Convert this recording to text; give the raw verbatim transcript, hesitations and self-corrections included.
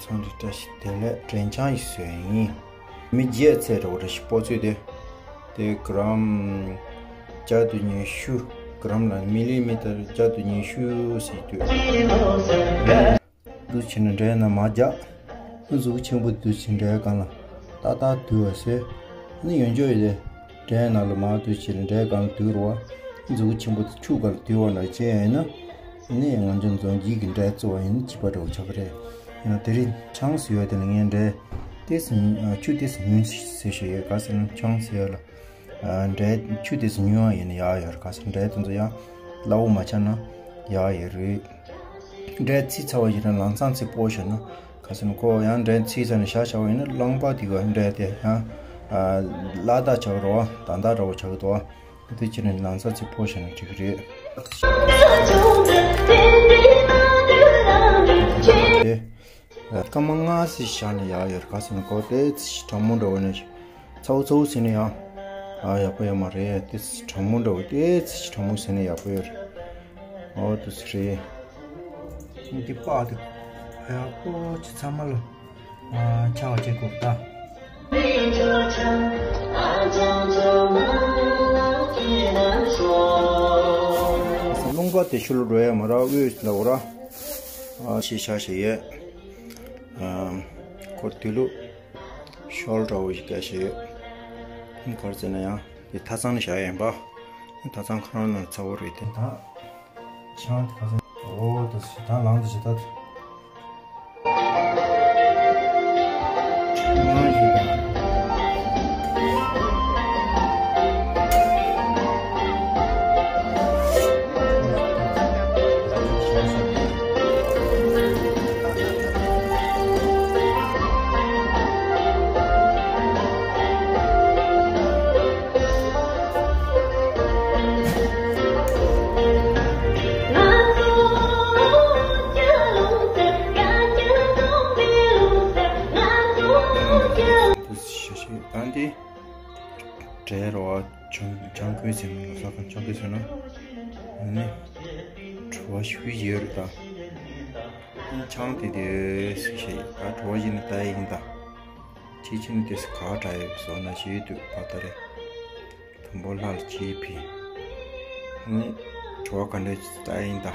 ཚང་རེ་བཀྲ་ཤིས་བདེ་ལེགས། འབྲས་ཆང་ཞིག་བཟོས་ཡིན། མི་བརྒྱད་ཚད་འགྲོ་བ་རེ་ཞིག་སྤོ་ཚོད་དེ། དེ་གི་རམ་བརྒྱ་དང་ཉི་ཤུ། གི་རམ་ལ་མི་ལི་མི་ཊར་བརྒྱ་དང་ཉི་ཤུ་ཟིག་དུས། འདུ་བྱེད་ན་འབྲས་ན་མ་རྒྱག་མཛུ་གུ་ཆེན་པོ་འདུ་བྱེད་འབྲས་སྒང་ལ་ཏག་ཏག་དུ་བ་ཟེར། ནི་ཡོན་ཅོ་ཡི་དེ། འབྲས་ནང་ལ་མ་དུ་ཕྱིར་འབྲས་སྒང་ལ་དུ་རུ་བ། མཛུ་གུ་ཆེན་པོ་དེ་ཆུ་སྒང་ལ་དུ་བ་འདྲ་བྱས་ཡིན་ན། ནི་ང་ཚོ་འཛོམས་སྐྱིད་ཀྱི་འབྲས་བཙོ་བ་ཡིན་ན་བྱིས་པ་འདྲ་བོ་ཆགས་ཀྱི་རེད། ཡང་དེ་རིང་ཆང་ཟེར་བ་དེ་ལ་ངས་འབྲས་ཏོག་ཙམ་ཆུ་ཏོག་ཙམ་ཉུང་ཟེར་ཞིག་ཡོད། ག་ཟེར་ན་ཆང་ཟེར་བ་ལ་འབྲས་ཆུ་ཏོག་ཙམ་ཉུང་བ་ཡིན་ན་ཡག་ཡོད་རེད། ག་ཟེར་འབྲས་དེ་ཚོ་ཡང་སླ་བོ་མ་ཆགས་ན་ཡག་ཡོད་རེད། འབྲས་ཚིག་ཚ་བ་ཡིན་ན་ལམ་སང་ཚིག་སྤོ་ཤོར་ན། ག་ཟེར་ན་ཁོ་ཡང་འབྲས་ཚིག་ཚ་ནས་བཞག་བཞག་པ་ཡིན་ན་རླངས་པ་དེ་ག་འབྲས་དེ་ཡང་ལ་དྭགས་ཆགས་རོ། ད་ལྟ་འདྲ་བོ་ཆགས་འདུག་དེ་ཕྱིར་ནས་ལམ་སང་ཚིག་སྤོ་ཤོར་ན་འགྲིག་གི་རེད། དེ་སྐར་མ་ལྔ་ཙམ་བཞག་ན་ཡག་ཡོད་རེད། ག་ཟེར་ན་ཁོ་དེ་ཚིག་གྲང་མོ་འདྲ་བོ་ནས། ཚ་བོ་ཚ་བོ་ཟེར་ན་ཡང་ཨ་ཡག་པོ་ཡོད་མ་རེད། དེ་ཚིག་གྲང་མོ་འདྲ་བོ་དེ་ཚིག་གྲང་མོ་ཟེར་ན་ཡག་པོ་ཡོད་རེད། ཨོ་དེ་ཚིག་རེད། ཁྱིམ་གྱི་པགས་དེ་ཡག་པོ་ཅིག་ཚང་མ་ལ་ཨ་ཆགས་བྱེད་དགོས་ད། རླུང་པ་དེ་ཤུལ་འགྲོ་ཡ་མ་ར་འོད་ལ་འོ་ར། ཨ་ཤེས་བྱ་ཞེས་ཡོད། ཨ་ཁོ་དུས་ལུགས། ཤོལ་འདྲ་བོ་ཞིག་བཀལ་བཞག་ཡོད། ཁོང་གར་བརྩིས་ན་ཡང་དེ་ཐ་ཚང་ནས་བཞག་ཡིན་པ། ཐ་ཚང་ཁོ་རང་ནང་ཚ་བོ་རེད་དེ། ད་ཆང་དེ་ཁ་སང་། ཨོ་ད་ཞེ་ད་ལངས་ད་ཞེ་ད། ཆུང་མ་ཞིག་དང་། ཨ་འདི། འབྲས་རོ་ཆང་ཆང་ཁོལ་ཟེར་ན་ལོ་སོགས་ཀྱང་ཆང་ཁོལ་ཟེར་ན། ཨ་ནི། བྲོ་བ་ཞུ་ཡི་ཡོད་རེད་ད། ཨ་ཆང་དེ་དེ་སི་ཤེས་ད་བྲོ་བ་ཡིན་ན་ད་ཡིན་ད། ཅི་ཕྱིན་དེ་སི་ག་དྲ་ཡོད་བཟོ་ན་ཞེས་དུས་བ་ད་རེད། དང་པོ་ལྷ་ལ་ཅི་ཕི། ཨ་ནི། བྲོ་བ་ག་འདྲ་ད་ཡིན་ད།